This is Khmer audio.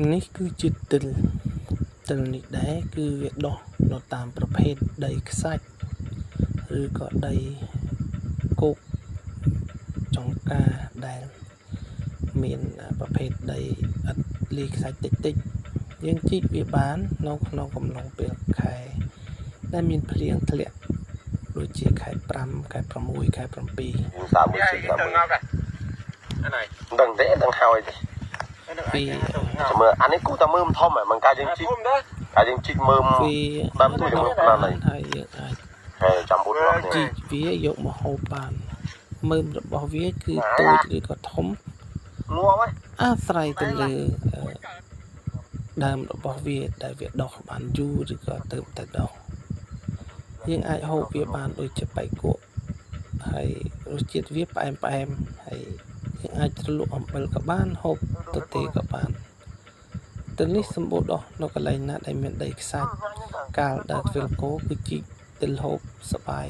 នេះគឺជាទិលទិលនេះដែរគឺវាដុះនៅតាមប្រភេទដីខ្សាច់ឬក៏ដីគោកចង្ការដែលមានប្រភេទដីឥដ្ឋលាយខ្សាច់តិចតិចយើងជីកវាបាននៅក្នុងកំឡុងពេលខែដែលមានភ្លៀងធ្លាក់ដូចជាខែ5ខែ6ខែ7 សាមួយស៊ីសាមួយ អានេះ ដឹងទេដឹងហើយទេ វា ចាំមើលអានេះគូតែមើមធំហ៎មិនកាយយើងជីក ធំដែរ កាយយើងជីកមើម វា ដើមទូចមើលប៉ុណ្ណានេះ ហើយយើងអាច ហើយចាំបួនដល់នេះ ជីកវាយកមកហូបបានមើមរបស់វាគឺតូចឬក៏ធំ ងាប់ហើយ អាស្រ័យទៅលើអឺដើមរបស់វាដែលវាដុះបានយូរឬក៏ទៅតែដុះយើងអាចហូបវាបានដូចជាបែកគក់ហើយរសជាតិវាផ្អែមផ្អែមហើយយើងអាចជ្រលក់អំបិលក៏បានហូបទទេក៏បានទៅនេះសម្បូរដុះនៅកន្លែងណាដែលមានដីខ្សាច់កាលដែលធ្វើលកោគឺជីកទិលហូបសបាយ។